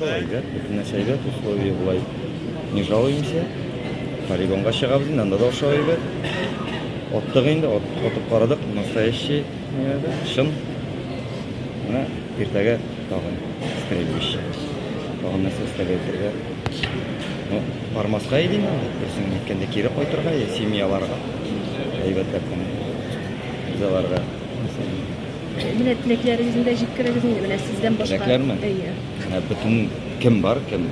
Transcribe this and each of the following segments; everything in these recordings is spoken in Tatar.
Хорошо, әйбәт, бөтен нәрсә әйбәт, условия болай не жалуемся. Полигонга чыгабыз инде, анда да ошау әйбәт. Аттык инде, атып карадык, настоящий чын. Менә иртәгә тагын стрельбище. Тагын нәрсә өстәп әйтергә. Ну, бармаска иде инде, берсен әйткәндә кире кайтырга, я семьяларга. Әйбәтләп кенә. Без аларга Менә теләкләрегезне дә җиткерегез инде, менә сездән башка. Теләкләрме? Әйе. Менә бөтен кем бар, кем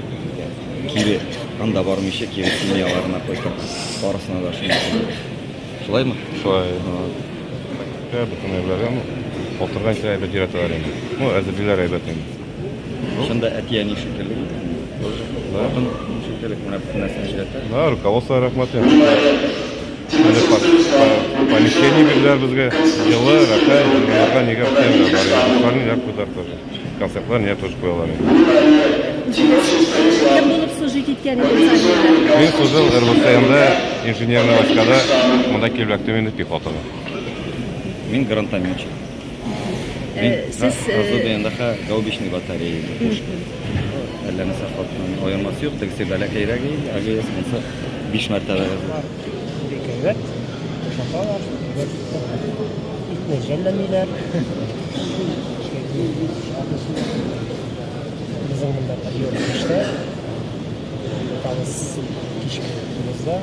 кире анда бармыйча кире семьяларына кайтып, барысына да шуны телибез. Шулаймы? Шулай. Бөтен әйберләргә, ну, алтырга инде әйбәт өйрәтәләр инде. Ну, әзерлиләр әйбәт инде. Чында әти-әни шикелле бит. Тоже хатын шикелле менә бөтен нәрсәне өйрәтә. Да, руководство рәхмәт инде. Помещение бирделәр безгә. Җылы, рәхәт, җырларга нигә всем да бар. Дуслар ниләр куйдылар тоже. Концертлар ниләр тоже куялар инде. Кем булып служить иткән идегез армиядә? Мин служил РВЦМда, инженерный войскада, монда килеп эләктем инде пехотага. Мин гранатометчик. Мин Сез разведка гаубичный батарея пушка. Әллә нәрсә хатның аермасы юк, тегесе бәләкәйрәк иде, АГС монысы 5 мәртәбә. Бик әйбәт, ашаталар, әйбәт итне жәлләмиләр. Безнең монда подъем эштә. Ятабыз кичке 9-да.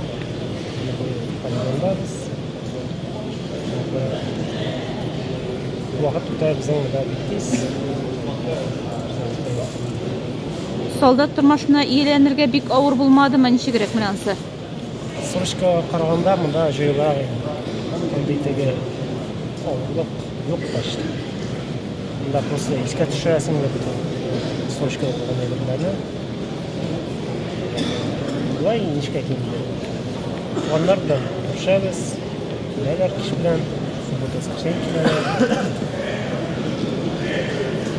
Полигондабыз. Вакыт үтә безнең монда бик тиз. Солдат тормышына ияләнергә бик авыр булмадымы, ничегрәк менә анысы? Срочкага караганда монда җайлырак инде. Андый теге авырлык юк почти. Монда просто искә төшерәсең дә бөтен срочкада булган әйберләрне. Болай ничек әйтим инде. Туганнар белән күрешәбез, киләләр кич белән, суббота воскресенье киләләр.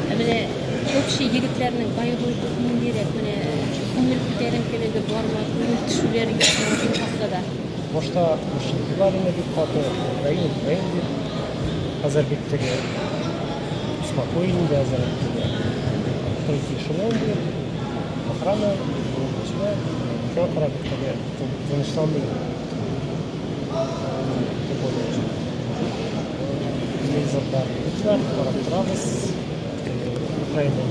Ә менә общий егетләрнең боевой дух ниндирәк? Менә күңел күтәренкелеге бармы, күңел төшүләр юкмы шул хакта да? Башта борчылдылар инде бик каты, Украина, Украина дип. Хәзер бик теге спокойно инде хәзер теге третий эшелон дип, охрана, сюда. Шуңа күрә бик теге тынычланды инде. Телевизорда егетләр, карап торабыз. Украина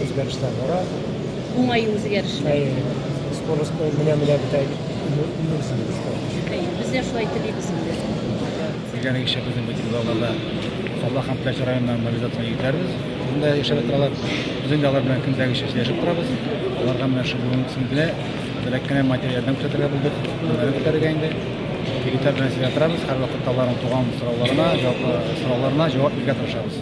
үзгәрешләр бара. Уңай үзгәрешләр. Әйе, скоро менә-менә бетә үлерсең. Әйе, без дә шулай телибез инде. Күргәнегезчә, безнең бөтен залларда Саба һәм Теләче районыннан мобилизацияле егетләребез монда яшәп торалар. Без инде алар белән көндәгечә сөйләшеп торабыз. Аларга менә шул бүгенгесен генә теләк кенә матди ярдәм күрсәтергә булдык. Күңелләрен күтәрергә инде. Егетләр белән сөйләп торабыз, һәрвакытта аларның туган сорауларына, җавап сорауларына җавап бирергә тырышабыз.